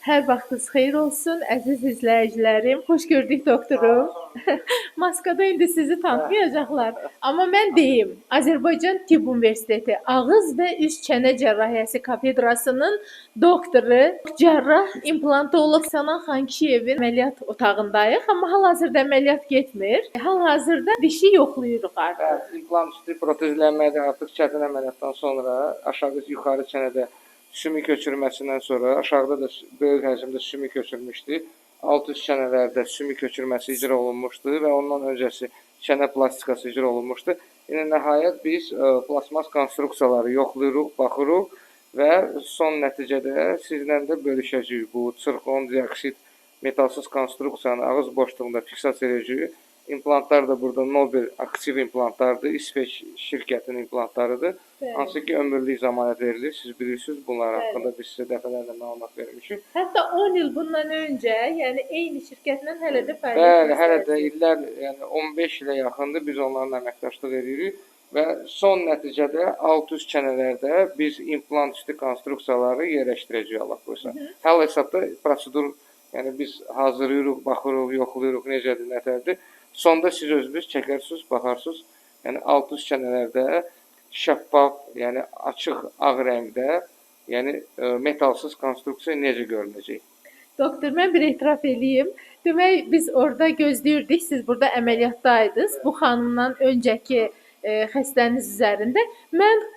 Hər vaxtınız xeyir olsun, əziz izləyicilərim. Xoş gördük doktorum. Maskada indi sizi tanımayacaqlar. Amma mən deyim, Azərbaycan Tibb Universiteti Ağız və Üst Çənə Cərrahiyyəsi kafedrasının doktoru, cərrah, implantoloq Sənan Xankişiyevin əməliyyat otağındayıq. Amma hal-hazırda əməliyyat getmir. Hal-hazırda dişi yoxlayırıq artıq. Bəli, implant üstü protezlənmədir. Artıq çətin əməliyyatdan sonra aşağı yuxarı çənədə sümük köçürməsindən sonra aşağıda da böyük həcmdə sümük köçürmüşdü. Alt üst çənələrdə sümük köçürməsi icra olunmuşdu və ondan öncəsi çənə plastikası icra olunmuşdu. İndi nəhayət biz plasmas konstruksiyaları yoxlayırıq, baxırıq və son nəticədə sizlə də bölüşəcəyik bu sirkon dioksid metalsız konstruksiyanı ağız boşluğunda fiksasiya edəcəyik. İmplantlar da burada Nobel aktiv implantlardır, İsveç şirkətinin implantlarıdır. Bəli. Hansı ki ömürlük zəmanət verilir. Siz bilirsiniz, bunlar Bəli. haqqında biz sizə dəfələrlə məlumat vermişik. Hətta 10 il bundan öncə, yəni eyni şirkətlə hələ də fəaliyyət Bəli, hələ də göstərirsiniz. illər, yəni 15 ilə yaxındır biz onlarla əməkdaşlıq edirik və son nəticədə alt üst çənələrdə biz implant üstü konstruksiyaları yerləşdirəcəyik Allah qoysa. Həll hesabda prosedur, yəni biz hazırlayırıq, baxırıq, yoxlayırıq necədir, nətərdir. Sonda siz özünüz çəkərsiniz, baxarsınız. Yəni alt üst çənələrdə şəffaf, yəni açıq ağ rəngdə, yəni metalsız konstruksiya necə görünəcək? Doktor, mən bir etiraf eləyim. Demək, biz orada gözləyirdik, siz burada əməliyyatdaydınız. Bu xanımdan öncəki xəstəniz üzərində. Mən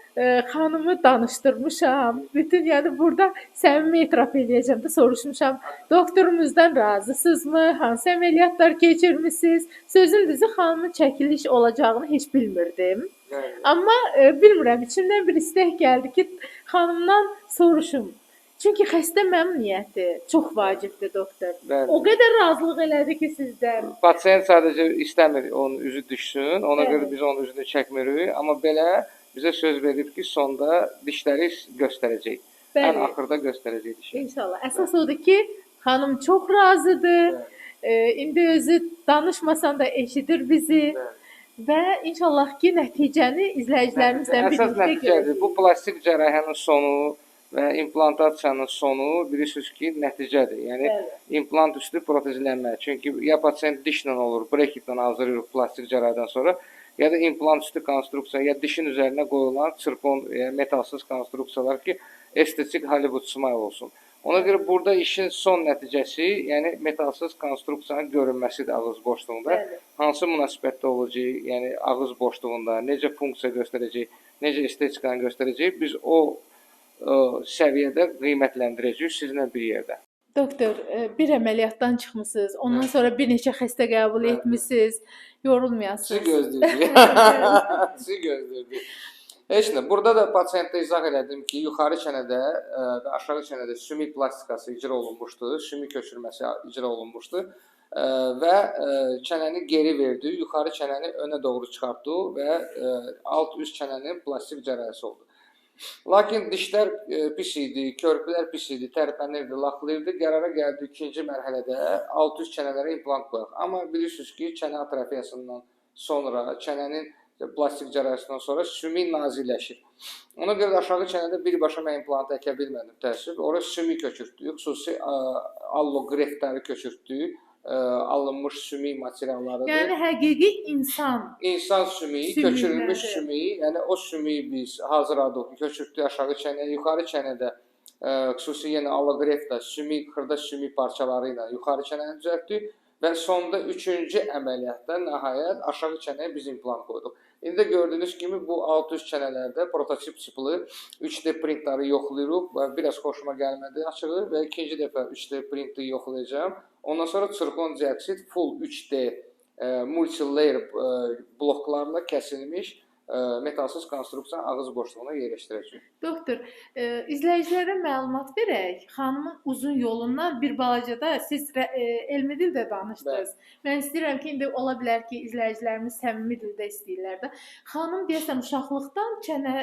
xanımı danışdırmışam. Bütün, yəni burada səmimi etiraf eləyəcəm də, soruşmuşam. Doktorumuzdan razısınızmı? Hansı əməliyyatlar keçirmisiniz? Sözün düzü, xanımın çəkiliş olacağını heç bilmirdim. Bəli. Amma bilmirəm, içimdən bir istək gəldi ki, xanımdan soruşum. Çünki xəstə məmnuniyyəti çox vacibdir, doktor. Bəli. O qədər razılıq elədi ki, sizdən. Pasiyent sadəcə istəmir onun üzü düşsün, ona Bəli. görə biz onun üzünü çəkmirik. Amma belə bizə söz verib ki, sonda dişləri göstərəcək. Bəli. Ən axırda göstərəcək dişi. İnşallah. Əsas odur ki, xanım çox razıdır. Bəli. İndi özü danışmasan da eşidir bizi. Bəli. Və inşallah ki, nəticəni izləyicilərimizlə Əsas birlikdə nəticədir. görəcəyik. Bu plastik cərrahiyyənin sonu və implantasiyanın sonu bilirsiniz ki, nəticədir. Yəni Bəli. implant üstü protezlənmə. Çünki ya pasiyent dişlə olur, breketlə hazırlayırıq plastik cərrahiyyədən sonra, ya da implant üstü konstruksiya, ya dişin üzərinə qoyulan sirkon, yəni metalsız konstruksiyalar ki, estetik Hollywood smile olsun. Ona görə burada işin son nəticəsi, yəni metalsız konstruksiyanın görünməsidir ağız boşluğunda. Bəli. Hansı münasibətdə olacaq, yəni ağız boşluğunda, necə funksiya göstərəcək, necə estetikanı göstərəcək, biz o səviyyədə qiymətləndirəcəyik sizinlə bir yerdə. Doktor, bir əməliyyatdan çıxmısınız, ondan Bəli. sonra bir neçə xəstə qəbul Bəli. etmisiniz, yorulmayasınız. Sizi gözləyirdik. Sizi gözləyirdik. Heç nə, burada da pasiyentə izah elədim ki, yuxarı çənədə və aşağı çənədə sümük plastikası icra olunmuşdu, sümük köçürməsi icra olunmuşdu və çənəni geri verdi, yuxarı çənəni önə doğru çıxartdı və alt üst çənənin plastik cərrahisi oldu. Lakin dişlər pis idi, körpülər pis idi, tərpənirdi, laxlayırdı. Qərara gəldi ikinci mərhələdə alt üst çənələrə implant qoyaq. Amma bilirsiniz ki, çənə atrofiyasından sonra, çənənin plastik cərrahisindən sonra sümük nazirləşir. Ona görə də aşağı çənədə birbaşa mən implantı əkə bilmədim təəssüf. Ora sümük köçürtdük, xüsusi allogreftləri köçürtdük, alınmış sümük materiallarıdır. Yəni həqiqi insan. İnsan sümüyü, Sümükləri. köçürülmüş sümüyü, yəni o sümüyü biz hazırladıq, köçürtdük aşağı çənəyə, yuxarı çənədə xüsusi yenə allogreftlə, sümük, xırda sümük parçaları ilə yuxarı çənəni düzəltdik və sonda üçüncü əməliyyatda nəhayət aşağı çənəyə biz implant qoyduq. İndi də gördüyünüz kimi bu alt üst çənələrdə prototip tipli 3D printləri yoxlayırıq və biraz xoşuma gəlmədi açığı və ikinci dəfə 3D printi yoxlayacağam. Ondan sonra sirkon dioksid full 3D multilayer bloklarla kəsilmiş metalsız konstruksiyanı ağız boşluğuna yerləşdirəcəyik. Doktor, izləyicilərə məlumat verək. Xanımın uzun yolundan bir balaca da siz elmi dildə danışdınız. Mən istəyirəm ki, indi ola bilər ki, izləyicilərimiz səmimi dildə istəyirlər də. Xanım deyəsən uşaqlıqdan çənə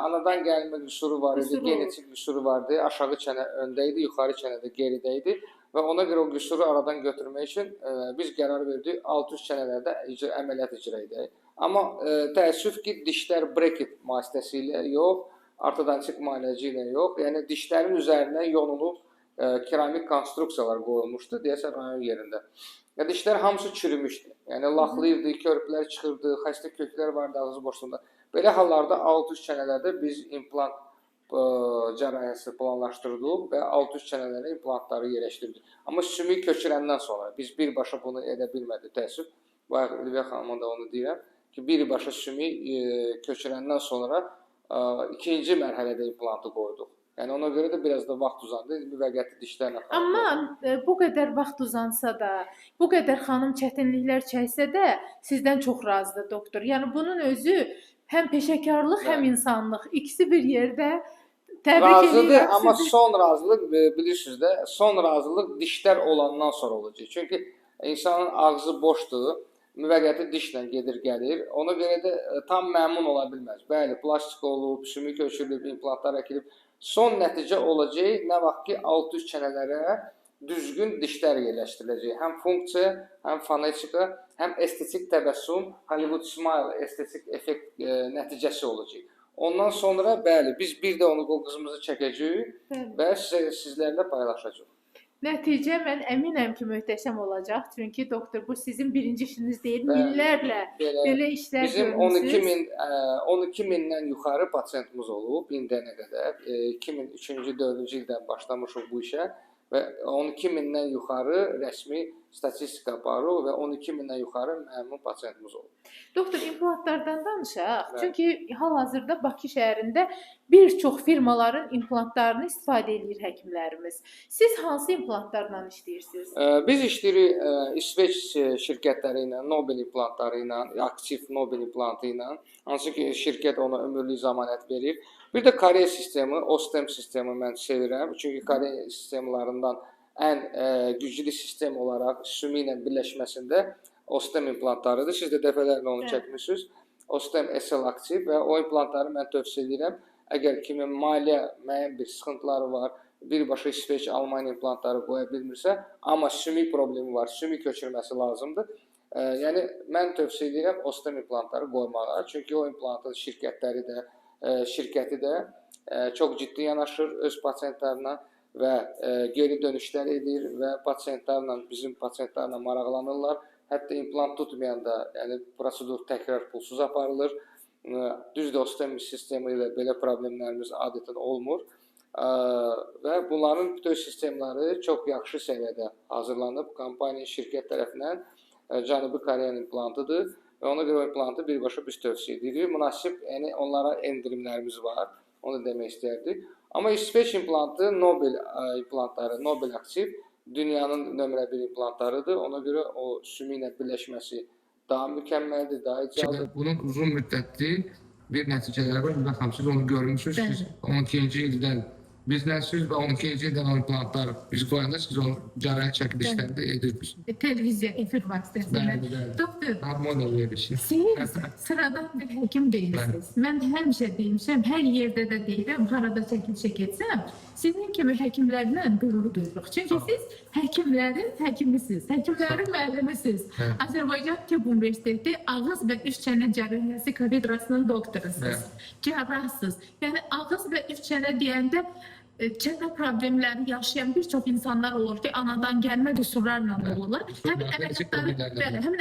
Anadan gəlmə qüsuru var idi, genetik qüsuru vardı. Aşağı çənə öndə idi, yuxarı çənə də geridə idi və ona görə o qüsuru aradan götürmək üçün biz qərar verdik alt üst çənələrdə əməliyyat icra edək. Amma təəssüf ki, dişlər breket vasitəsilə yox, ortodontik müalicə ilə yox, yəni dişlərin üzərinə yonulub keramik konstruksiyalar qoyulmuşdu, deyəsən rayon yerində. Ya dişlər hamısı çürümüşdü. Yəni laxlayırdı, körpülər çıxırdı, xəstə köklər vardı ağız boşluğunda. Belə hallarda alt üst çənələrdə biz implant cərrahiyyəsi planlaşdırdıq və alt üst çənələrə implantları yerləşdirdik. Amma sümük köçürəndən sonra biz birbaşa bunu edə bilmədik, təəssüf. Bayaq Ülviyə xanıma da onu deyirəm ki, birbaşa sümük köçürəndən sonra ikinci mərhələdə implantı qoyduq. Yəni ona görə də biraz da vaxt uzandı. Müvəqqəti dişlərlə. Amma bu qədər vaxt uzansa da, bu qədər xanım çətinliklər çəksə də sizdən çox razıdır doktor. Yəni bunun özü həm peşəkarlıq, həm insanlıq ikisi bir yerdə. Təbrik razıdır, edirəm amma sizi. Son razılıq bilirsiniz də, son razılıq dişlər olandan sonra olacaq. Çünki insanın ağzı boşdur, müvəqqəti dişlə gedir, gəlir. Ona görə də tam məmnun ola bilməz. Bəli, plastik olub, sümük köçürülüb, implantlar əkilib. Son nəticə olacaq nə vaxt ki, alt üst çənələrə düzgün dişlər yerləşdiriləcək. Həm funksiya, həm fonetika, həm estetik təbəssüm, Hollywood smile estetik effekt nəticəsi olacaq. Ondan sonra bəli, biz bir də onu qızımızı çəkəcəyik və sizlərlə paylaşacağıq. Nəticə mən əminəm ki, möhtəşəm olacaq. Çünki doktor, bu sizin birinci işiniz deyil, Bəli, minlərlə belə işlər bizim görmüsünüz. 12 mindən yuxarı pasiyentimiz olub indiyənə qədər. 2003-cü, 4-cü ildən başlamışıq bu işə və 12 mindən yuxarı rəsmi statistika aparırıq və 12 mindən yuxarı məmnun pasiyentimiz olub. Doktor, implantlardan danışaq. Bəli. Çünki hal-hazırda Bakı şəhərində bir çox firmaların implantlarını istifadə edir həkimlərimiz. Siz hansı implantlarla işləyirsiniz? Biz işləyirik İsveç şirkətləri ilə, Nobel implantları ilə, aktiv Nobel implantı ilə, hansı ki şirkət ona ömürlük zəmanət verir. Bir də Koreya sistemi, Osstem sistemi mən sevirəm. Çünki Koreya sistemlərindən ən güclü sistem olaraq sümüklə ilə birləşməsində Osstem implantlarıdır. Siz də dəfələrlə onu çəkmişsiniz. Osstem SL aktiv və o implantları mən tövsiyə edirəm. Əgər kimin maliyyə müəyyən bir sıxıntıları var, birbaşa İsveç, Almaniya implantları qoya bilmirsə, amma sümük problemi var, sümük köçürməsi lazımdır. Yəni mən tövsiyə edirəm Osstem implantları qoymağa. Çünki o implantın şirkətləri də, şirkəti də çox ciddi yanaşır öz pasiyentlərinə və geri dönüşlər edir və pasiyentlərlə, bizim pasiyentlərlə maraqlanırlar. Hətta implant tutmayanda, yəni prosedur təkrar pulsuz aparılır. Düzdür, Osstem sistemi ilə belə problemlərimiz adətən olmur. Və bunların bütün sistemləri çox yaxşı səviyyədə hazırlanıb. Kompaniya, şirkət tərəfindən Cənubi Koreyanın implantıdır və ona görə o implantı birbaşa biz tövsiyə edirik. Münasib, yəni onlara endirimlərimiz var, onu demək istərdik. Amma İsveç implantı, Nobel implantları, Nobel aktiv dünyanın nömrə 1 implantlarıdır. Ona görə o sümüklə birləşməsi daha mükəmməldir, daha idealdır. Bunun uzun müddətli bir nəticələri var. Baxın, siz onu görmüşsünüz. Siz 12-ci ildən bizləsiniz və 12-ci ildən o implantlar biz qoyanda siz onu cərrahi çəkilişlərdə edirdiniz. Televiziya efir vasitəsilə. Doktor, Harmoniya verilişi. siz sıradan bir həkim deyilsiniz. Mən həmişə demişəm, hər yerdə də deyirəm, harada çəkilişə getsəm, sizin kimi həkimlərlə qürur duyuruq. Çünki siz həkimlərin həkimisiniz, həkimlərin müəllimisiniz. Azərbaycan Tibb Universiteti Ağız və Üst Çənə Cərrahiyyəsi kafedrasının doktorusunuz, cərrahsınız. Yəni ağız və üst çənə deyəndə çənə problemləri yaşayan bir çox insanlar olur ki, anadan gəlmə qüsurlarla olurlar. Həmin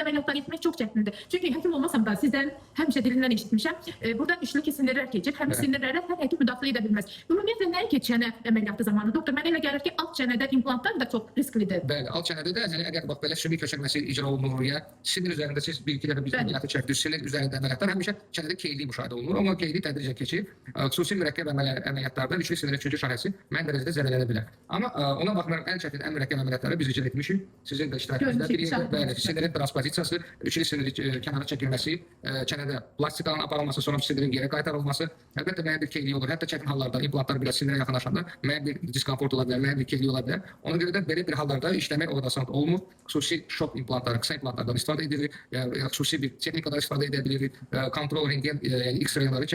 əməliyyatları etmək çox çətindir. Çünki həkim olmasam da sizdən həmişə dilindən eşitmişəm. Buradan üçlü ki, sinirlər keçir. Həmin sinirlərə hər həkim müdaxilə edə bilməz. Ümumiyyətlə, nəinki çənə əməliyyatı zamanı? Doktor, mənə elə gəlir ki, alt çənədə implantlar da çox risklidir. Bəli, alt çənədə də, yəni əgər bax belə sümük köçürməsi icra olunur ya, sinir üzərində siz bir-iki dəfə biz əməliyyatı çəkdiniz, sinir üzərində əməliyyatlar həmişə çənədə keylik müşahidə olunur, amma keylik tədricən keçir. Xüsusi mürəkkəb əməliyyatlarda üçlü sinir üçüncü şahəsi müəyyən dərəcədə zədələnə bilər. Amma ona baxmayaraq ən çətin, ən mürəkkəb əməliyyatları biz icra etmişik. Sizin də iştirakınızda bir yerdə, bəli, sinirin transpozisiyası, üçlü sinirin kənara çəkilməsi, çənədə plastikanın aparılması, sonra sinirin yerə qaytarılması, əlbəttə müəyyən bir keylik olur. Hətta çətin hallarda implantlar biraz sinirə yaxınlaşanda müəyyən bir diskomfort ola bilər, müəyyən bir keylik ola bilər. Ona görə də belə bir hallarda işləmək o qədər asan olmur. Xüsusi şok implantları, qısa implantlardan istifadə edirik, xüsusi bir texnikadan istifadə edə bilirik, kontrol rentgen, yəni X-rayları.